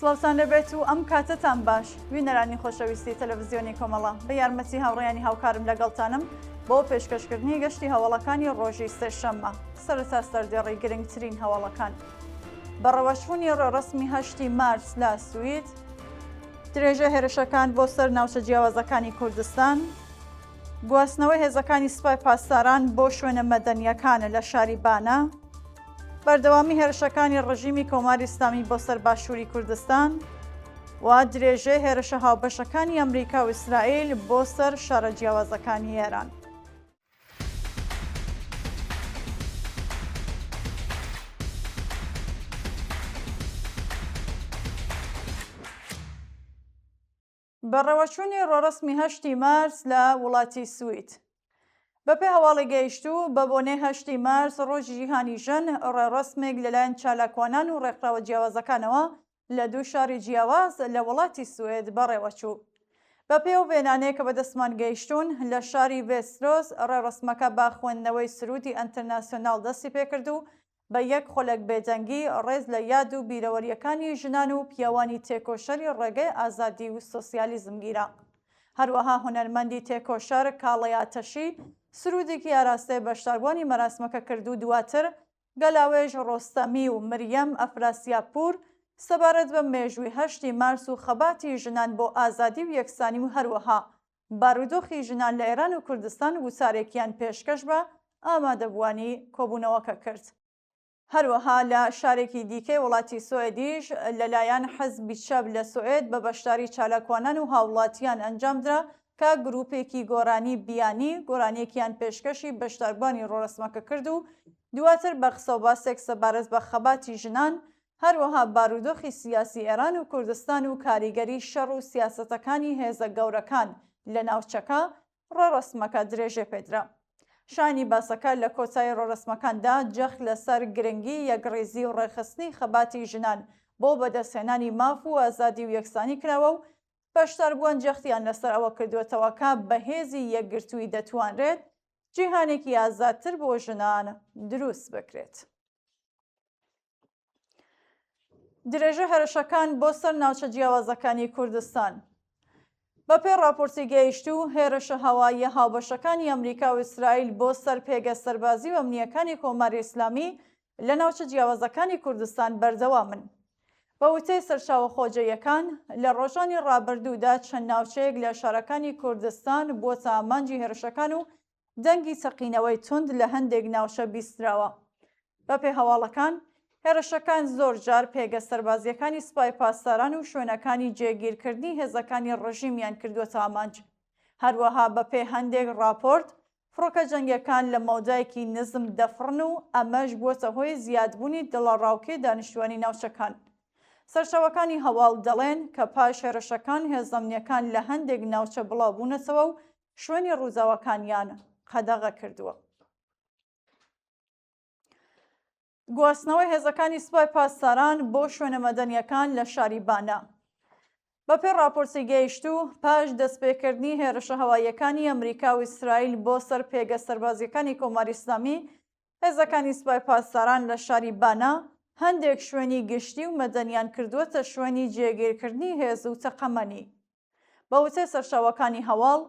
سڵاوتان لێبێت و ئەم کاتەتان باش بینەرانی خۆشەویستی تەلەڤزیۆنی کۆمەڵە بە یارمەتی هاوڕێیانی هاوکارم لەگەڵتانم بۆ پێشکەشکردنی گەشتی هەواڵەکانی ڕۆژی سێشەممە سەرەتا سەردێڕی گرنگترین هەواڵەکان بەڕێوەچوونی ڕێوڕەسمی هەشتی مارس لە سوید درێژە هێرشەکان بۆ سەر ناوچە جیاوازەکانی کوردستان گواستنەوەی هێزەکانی سوپای پاسداران بۆ شوێنە مەدەنییەکان لە شاری بانە، بەردەوامی هێرشەکانی ڕژیمی کۆماری ئیسلامی بۆ سەر باشووری کوردستان و درێژەی هێرشە هاوبەشەکانی ئەمریکا و ئیسرائیل بۆ سەر شارە جیاوازەکانی ئێران. بەڕێوەچوونی ڕێوڕەسمی هەشتی مارس لە وڵاتی سوید. بەپێی هەواڵی گەیشتوو، بە بۆنەی هەشتی مارس ڕۆژی جیهانی ژن، ڕێوڕەسمێک لەلایەن چالاکوانان و ڕێکخراوە جیاوازەکانەوە لە دوو شاری جیاواز لە وڵاتی سوئد بەڕێوەچوو. بەپێی ئەو وێنانەی کە بەدەستمان گەیشتوون، لە شاری ڤێسترۆس ڕێوڕەسمەکە بە خوێندنەوەی سروودی ئەنترناسیۆناڵ دەستی پێکرد و بە یەک خولەک بێدەنگی ڕێز لە یاد و بیرەوەرییەکانی ژنان و پیاوانی تێکۆشەری ڕێگەی ئازادی و سۆسیالیزم گیرا. هەروەها هونەرمەندی تێکۆشەر کاڵەیا تەشی سروودێکی ئاراستەی بەشداربووانی مەراسمەکە کرد و دواتر گەلاوێژ ڕۆستەمی و مریەم ئەفراسیابپوور سەبارەت بە مێژووی هەشتی مارس و خەباتی ژنان بۆ ئازادی و یەکسانی و هەروەها بارودۆخی ژنان لە ئێران و کوردستان وتارێکیان پێشکەش بە ئامادەبووانی کۆبوونەوەکە کرد. هەروەها لە شارێکی دیکەی وڵاتی سوئدیش لەلایەن حزبی چەپ لە سوئد بە بەشداری چالاکوانان و هاوڵاتیان ئەنجامدرا کە گروپێکی گۆرانی بیانی گۆرانیەکیان پێشکەشی بەشداربووانی ڕۆرەسمەکە کرد و دواتر بە قسەوباسێک سەبارەت بە خەباتی ژنان هەروەها بارودۆخی سیاسی ئێران و کوردستان و کاریگەری شەڕ و سیاسەتەکانی هێزە گەورەکان لە ناوچەکە، ڕێوڕەسمەکە درێژەی پێدرا. شایانی باسەکە لە کۆتایی ڕێوڕەسمەکاندا جەخت لەسەر گرنگی یەکڕیزی و ڕێکخستنی خەباتی ژنان بۆ بەدەستهێنانی ماف و ئازادی و یەکسانی کراوە و بەشداربووان جەختیان لەسەر ئەوە کردووەتەوە کە بە هێزی یەکگرتوویی دەتوانرێت جیهانێکی ئازادتر بۆ ژنان دروست بکرێت. درێژە هێرشەکان بۆ سەر ناوچە جیاوازەکانی کوردستان. بەپێی ڕاپۆرتی گەیشتوو، هێرشە هەواییە هاوبەشەکانی ئەمریکا و ئیسرائیل بۆ سەر پێگە سەربازی و ئەمنییەکانی کۆماری ئیسلامی لە ناوچە جیاوازەکانی کوردستان بەردەوامن. بە وتەی سەرچاوە خۆجێیەکان، لە ڕۆژانی ڕابردوودا چەند ناوچەیەک لە شارەکانی کوردستان بووەتە ئامانجی هێرشەکان و دەنگی تەقینەوەی توند لە هەندێک ناوچە بیستراوە. بەپێی هەواڵەکان، هێرشەکان زۆرجار پێگە سەربازییەکانی سوپای پاسداران و شوێنەکانی جێگیرکردنی هێزەکانی ڕژیمیان کردووەتە ئامانج. هەروەها بەپێی هەندێک ڕاپۆرت، فڕۆکە جەنگییەکان لە مەودایەکی نزم دەفڕن و ئەمەش بووەتە هۆی زیادبوونی دڵەڕاوکێی دانیشتووانی ناوچەکان. سەرچاوەکانی هەواڵ دەڵێن کە پاش هێرشەکان هێزە ئەمنییەکان لە هەندێک ناوچە بڵاوبوونەتەوە و شوێنی ڕووداوەکانیان قەدەغە کردووە. گواستنەوەی هێزەکانی سوپای پاسداران بۆ شوێنە مەدەنییەکان لە شاری بانە. بەپێی ڕاپۆرتی گەیشتوو، پاش دەستپێکردنی هێرشە هەواییەکانی ئەمریکا و ئیسرائیل بۆ سەر پێگە سەربازییەکانی کۆماری ئیسلامی، هێزەکانی سوپای پاسداران لە شاری بانە هەندێک شوێنی گشتی و مەدەنیان کردووەتە شوێنی جێگیرکردنی هێز و تەقەمەنی. بە وتەی سەرچاوەکانی هەواڵ،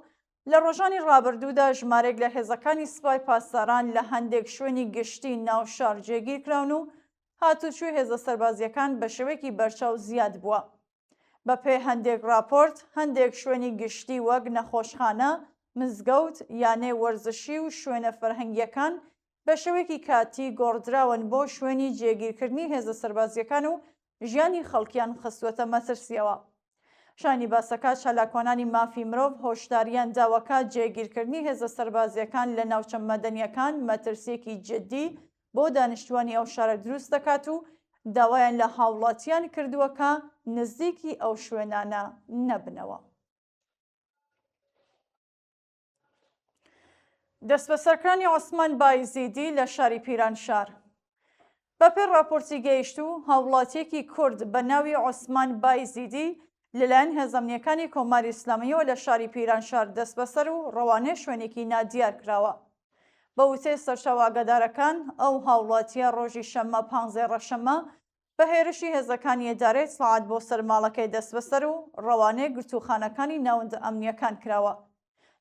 لە ڕۆژانی ڕابردوودا ژمارەیەک لە هێزەکانی سوپای پاسداران لە هەندێک شوێنی گشتی ناو شار جێگیرکراون و هاتوچۆی هێزە سەربازییەکان بە شێوەیەکی بەرچاو زیاد بووە. بەپێی هەندێک ڕاپۆرت، هەندێک شوێنی گشتی وەک نەخۆشخانە، مزگەوت، یانەی وەرزشی و شوێنە فەرهەنگییەکان بە شێوەیەکی کاتی گۆڕدراون بۆ شوێنی جێگیرکردنی هێزە سەربازییەکان و ژیانی خەڵکیان خستووەتە مەترسییەوە. شایانی باسەکە چالاکوانانی مافی مرۆڤ هۆشداریان داوە کە جێگیرکردنی هێزە سەربازییەکان لە ناوچە مەدەنییەکان مەترسییەکی جددی بۆ دانیشتووانی ئەو شارە دروست دەکات و داوایان لە هاوڵاتیان کردووە کە نزیکی ئەو شوێنانە نەبنەوە. دەستبەسەرکرانی عوسمان بایزیدی لە شاری پیرانشار. بەپێی ڕاپۆرتی گەیشتوو، هاووڵاتییەکی کورد بە ناوی عوسمان بایزیدی لەلایەن هێزە ئەمنییەکانی کۆماری ئیسلامییەوە لە شاری پیرانشار دەستبەسەر و ڕەوانەی شوێنێکی نادیار کراوە. بە وتەی سەرچاوە ئاگادارەکان، ئەو هاووڵاتییە ڕۆژی شەممە پانزەی ڕەشەممە. بە هێرشی هێزەکانی ئیدارەی ئیتڵاعات بۆ سەر ماڵەکەی دەستبەسەر و ڕەوانەی گرتووخانەکانی ناوەندە ئەمنییەکان کراوە.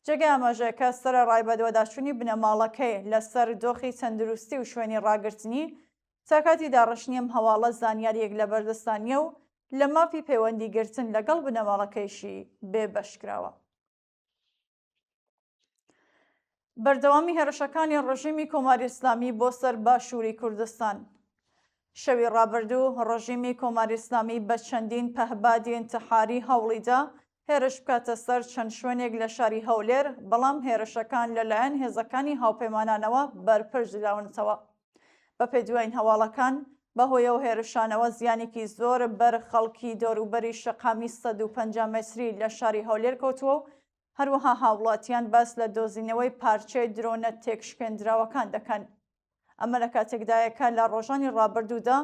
جێگەی ئاماژەیە کە سەرەڕای بەدواداچوونی بنەماڵەکەی لەسەر دۆخی تەندروستی و شوێنی ڕاگرتنی، تا کاتی داڕشتنی ئەم هەواڵە زانیارییەک لەبەردەستدا نییە و لە مافی پەیوەندیگرتن لەگەڵ بنەماڵەکەیشی بێبەش کراوە. بەردەوامی هێرشەکانی ڕژیمی کۆماری ئیسلامی بۆ سەر باشووری کوردستان. شەوی ڕابردوو ڕژیمی کۆماری ئیسلامی بە چەندین پەهبادی ئینتحاری هەوڵیدا هێرش بکاتە سەر چەند شوێنێک لە شاری هەولێر، بەڵام هێرشەکان لەلایەن هێزەکانی هاوپەیمانانەوە بەرپەرچ دراونەتەوە. بەپێی دوایین هەواڵەکان، بەهۆی ئەو هێرشانەوە زیانێکی زۆر بەر خەڵکی دەوروبەری شەقامی 150 مەتری لە شاری هەولێر کەوتووە و هەروەها هاوڵاتیان باس لە دۆزینەوەی پارچەی درۆنە تێکشکێندراوەکان دەکەن. ئەمە لە کاتێکدایە کە لە ڕۆژانی ڕابردوودا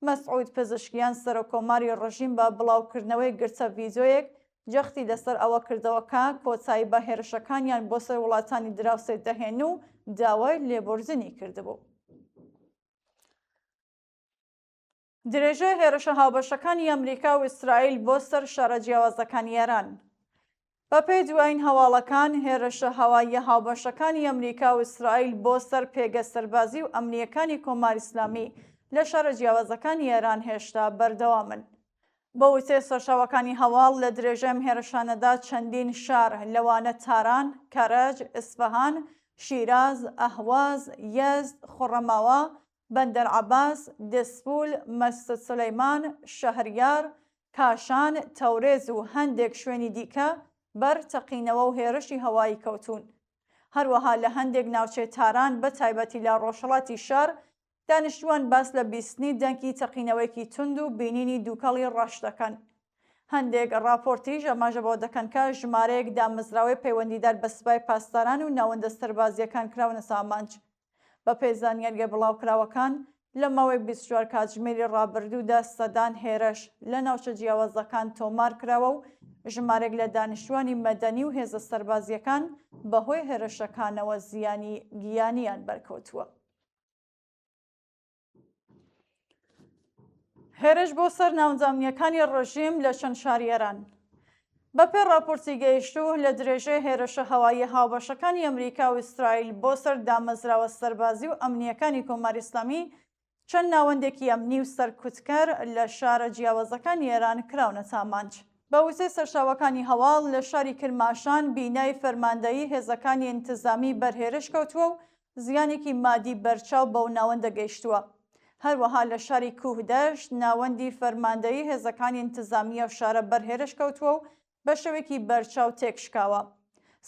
مەسعود پزشکیان سەرۆککۆماری ڕژیم بە بڵاوکردنەوەی گرتە ڤیدیۆیەک جەختی لەسەر ئەوە کردەوە کە کۆتایی بە هێرشەکانیان بۆ سەر وڵاتانی دراوسێ دەهێن و داوای لێبوردنی کردبوو. درێژەی هێرشە هاوبەشەکانی ئەمریکا و ئیسرائیل بۆ سەر شارە جیاوازەکانی ئێران. بەپێی دوایین هەواڵەکان، هێرشە هەواییە هاوبەشەکانی ئەمریکا و ئیسرائیل بۆ سەر پێگە سەربازی و ئەمنییەکانی کۆماری ئیسلامی لە شارە جیاوازەکانی ئێران هێشتا بەردەوامن. بە وتەی سەرچاوەکانی هەواڵ، لە درێژەی ئەم هێرشانەدا چەندین شار لەوانە تاران، کەرەج، ئیسفەهان، شیراز، ئەهواز، یەزد، خوڕەماوا، بەندەر عەباس، دێسفول، مەسجد سولەیمان، شەهریار، کاشان، تەورێز و هەندێک شوێنی دیکە بەر تەقینەوە و هێرشی هەوایی کەوتوون. هەروەها لە هەندێک ناوچەی تاران بە تایبەتی لە ڕۆژهەڵاتی شار، دانیشتووان باس لە بیستنی دەنگی تەقینەوەیەکی توند و بینینی دووکەڵی ڕەش دەکەن. هەندێک ڕاپۆرتیش ئاماژە بەوە دەکەن کە ژمارەیەک دامەزراوەی پەیوەندیدار بە سپای پاسداران و ناوەندە سەربازییەکان کراونەتە ئامانج. بەپێی زانیارییە بڵاوکراوەکان، لە ماوەی 24 کاتژمێری ڕابردوودا سەدان هێرش لە ناوچە جیاوازەکان تۆمارکراوە و ژمارێک لە دانیشتوانی مەدەنی و هێزە سەربازییەکان بەهۆی هێرشەکانەوە زیانی گیانیان بەرکەوتووە. هێرش بۆ سەر ناوەندە ئەمنییەکانی ڕژیم لە چەند شاری ئێران. بەپێی ڕاپۆرتی گەیشتوو لە درێژەی هێرشە هەواییە هاوبەشەکانی ئەمریکا و ئیسرائیل بۆ سەر دامەزراوە سەربازی و ئەمنییەکانی کۆماری ئیسلامی، چەند ناوەندێکی ئەمنی و سەرکوتکەر لە شارە جیاوازەکانی ئێران کراونەتە ئامانج. بە وتەی سەرچاوەکانی هەواڵ، لە شاری کرماشان بینای فەرماندەیی هێزەکانی ئینتزامی بەر هێرش کەوتووە و زیانێکی مادی بەرچاو بەو ناوەندە گەیشتووە. هەروەها لە شاری کوهدەشت ناوەندی فەرماندەیی هێزەکانی ئینتزامی ئەو شارە بەر هێرش کەوتووە و بە شێوەیەکی بەرچاو تێکشکاوە.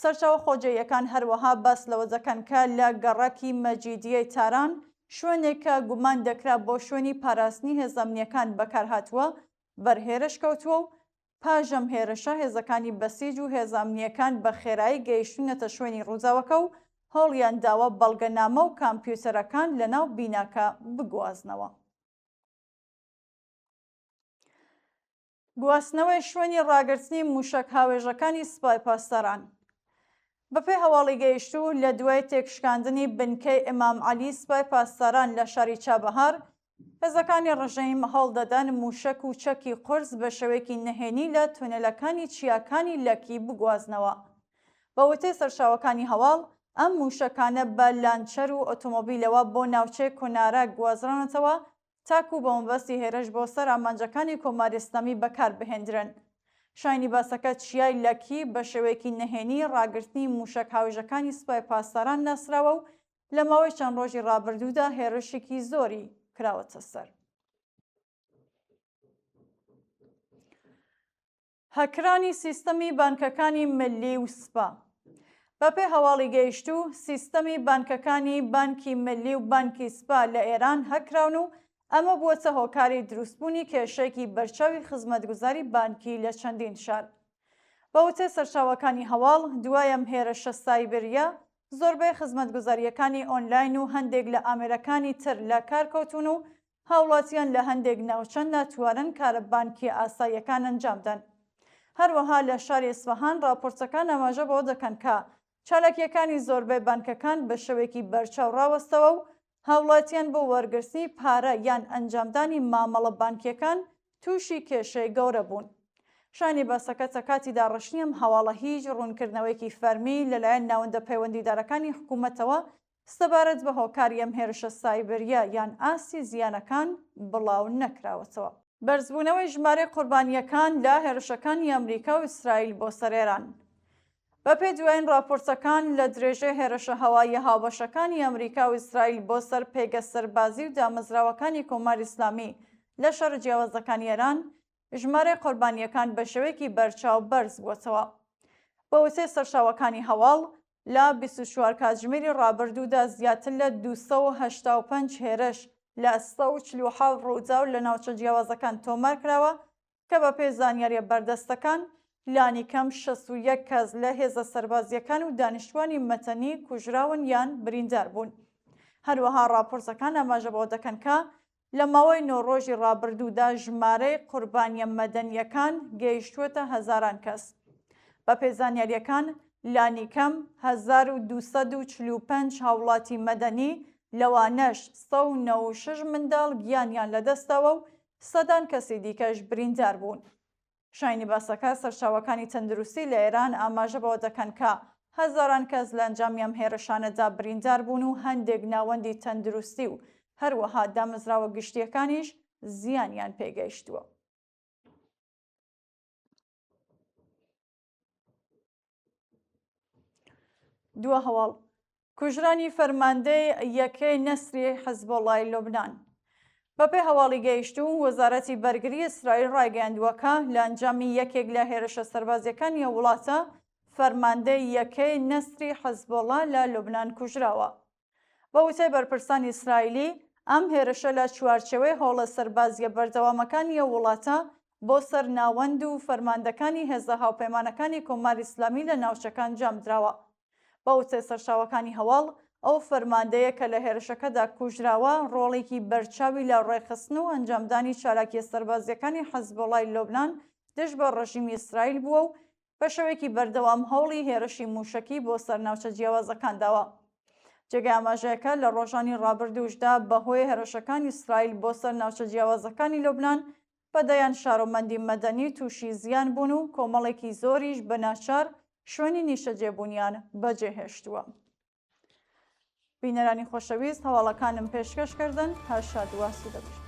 سەرچاوە خۆجێیەکان هەروەها باس لەوە دەکەن کە لە گەڕەکی مەجیدیەی تاران شوێنێک کە گومان دەکرا بۆ شوێنی پاراستنی هێزە ئەمنییەکان بەکارهاتووە بەر هێرش کەوتووە و پاش ئەم هێرشە هێزەکانی بەسیج و هێزە ئەمنییەکان بە خێرایی گەیشتوونەتە شوێنی ڕووداوەکە و هەوڵیان داوە بەڵگەنامە و کامپیوتەرەکان لەناو بیناکە بگوازنەوە. گواستنەوەی شوێنی ڕاگرتنی مووشەک هاوێژەکانی سپای پاسداران. بەپێی هەواڵی گەیشتوو، لە دوای تێکشکاندنی بنکەی ئیمام عەلی سپای پاسداران لە شاری چابەهار، هێزەکانی ڕژیم هەوڵ دەدەن مووشەک و چەکی قورس بە شێوەیەکی نهێنی لە تونێلەکانی چیاکانی لەکی بگوازنەوە. بە وتەی سەرچاوەکانی هەواڵ، ئەم مووشەکانە بە لانچەر و ئۆتۆمۆبیلەوە بۆ ناوچەی کونارە گوازراونەتەوە تاکوو بە مەبەستی هێرش بۆ سەر ئامانجەکانی کۆماری ئیسلامی بەکار بهێندرێن. شایانی باسەکە چیای لەکی بە شێوەیەکی نهێنی ڕاگرتنی مووشەک هاوێژەکانی سوپای پاسداران ناسراوە و لە ماوەی چەند ڕۆژی ڕابردوودا هێرشێکی زۆری کراوەتە سەر. هەککرانی سیستەمی بانکەکانی ملی و سپا. بەپێی هەواڵی گەیشتوو، سیستەمی بانکەکانی بانکی ملی و بانکی سپا لە ئێران هەککراون و ئەمە بووەتە هۆکاری دروستبوونی کێشەیەکی بەرچاوی خزمەتگوزاری بانکی لە چەندین شار. بە وتەی سەرچاوەکانی هەواڵ، دوای ئەم هێرشە سایبرییە، زۆربەی خزمەتگوزارییەکانی ئۆنلاین و هەندێک لە ئامێرەکانی تر لە کار کەوتوون و هاوڵاتیان لە هەندێک ناوچە ناتوانن کارە بانکییە ئاساییەکان ئەنجام دەن. هەروەها لە شاری ئیسفەهان ڕاپۆرتەکان ئاماژە بەوە دەکەن کە چالاکییەکانی زۆربەی بانکەکان بە شێوەیەکی بەرچاو ڕاوەستاوە و هاوڵاتیان بۆ وەرگرتنی پارە یان ئەنجامدانی مامەڵە بانکییەکان تووشی کێشەی گەورە بوون. شایانی باسە کە تا کاتی داڕشتنی ئەم هەواڵە هیچ ڕوونکردنەوەیەکی فەرمی لەلایەن ناوەندە پەیوەندیدارەکانی حکوومەتەوە سەبارەت بە هۆکاری ئەم هێرشە سایبرییە یان ئاستی زیانەکان بڵاو نەکراوەتەوە. بەرزبوونەوەی ژمارەی قوربانییەکان لە هێرشەکانی ئەمریکا و ئیسرائیل بۆ سەر ئێران. بەپێی دوایین ڕاپۆرتەکان، لە درێژەی هێرشە هەواییە هاوبەشەکانی ئەمریکا و ئیسرائیل بۆ سەر پێگە سەربازی و دامەزراوەکانی کۆماری ئیسلامی لە شارە جیاوازەکانی ئێران، ژمارەی قوربانییەکان بە شێوەیەکی بەرچاو بەرزبووەتەوە. بە وتەی سەرچاوەکانی هەواڵ، لە 24 کاتژمێری ڕابردوودا زیاتر لە 285 هێرش لە 147 ڕووداو لە ناوچە جیاوازەکان تۆمارکراوە کە بەپێی زانیارییە بەردەستەکان لانیکەم 61 کەس لە هێزە سەربازییەکان و دانیشتوانی مەدەنی کوژراون یان بریندار بوون. هەروەها ڕاپۆرتەکان ئاماژە بەوە دەکەن کە لە ماوەی نۆ ڕۆژی ڕابردوودا ژمارەی قوربانییە مەدەنییەکان گەیشتووەتە هەزاران کەس. بەپێی زانیارییەکان، لانیکەم 1245 هاوڵاتی مەدەنی، لەوانەش 196 منداڵ گیانیان لەدەستداوە و سەدان کەسی دیکەش بریندار بوون. شایانی باسەکە سەرچاوەکانی تەندروستی لە ئێران ئاماژە بەوە دەکەن کە هەزاران کەس لە ئەنجامی ئەم هێرشانەدا بریندار بوون و هەندێک ناوەندی تەندروستی و هەروەها دامەزراوە گشتییەکانیش زیانیان پێگەیشتووە. دوا هەواڵ کوژرانی فەرماندەی یەکەی نەسری حزبۆڵای لوبناان. بەپێ هەواڵی گەیشتوو وەزارەتی بەرگری ئیسرائیل ڕایگەیاندووە کە لە ئەنجامی یەکێک لە هێرشە سەربازیەکانی وڵاتە فەرماندەی یەکەی نەسری حزبۆڵا لە لوبناان کوژراوە. بە وتەی بەرپرسانی ئیسرائیلی، ئەم هێرشە لە چوارچێوەی هەوڵە سەربازییە بەردەوامەکانی ئەو وڵاتە بۆ سەر ناوەند و فەرماندەکانی هێزە هاوپەیمانەکانی کۆماری ئیسلامی لە ناوچەکە ئەنجامدراوە. بە وتەی سەرچاوەکانی هەواڵ، ئەو فەرماندەیە کە لە هێرشەکەدا کوژراوە، ڕۆڵێکی بەرچاوی لە ڕێکخستن و ئەنجامدانی چالاکییە سەربازییەکانی حەزبوڵای لوبنان دژ بە ڕژیمی ئیسرائیل بووە و بە شێوەیەکی بەردەوام هەوڵی هێرشی مووشەکی بۆ سەر ناوچە جیاوازەکان داوە. جێگای ئاماژەیە کە لە ڕۆژانی ڕابردووشدا بەهۆی هێرشەکانی ئیسرائیل بۆ سەر ناوچە جیاوازەکانی لوبنان بە دەیان شارۆمەندی مەدەنی تووشی زیان بوون و کۆمەڵێکی زۆریش بە ناچار شوێنی نیشتەجێبوونیان بەجێهێشتووە. بینەرانی خۆشەویست هەواڵەکانم پێشکەش کردن هەر شاد و ئاسوودە بژین.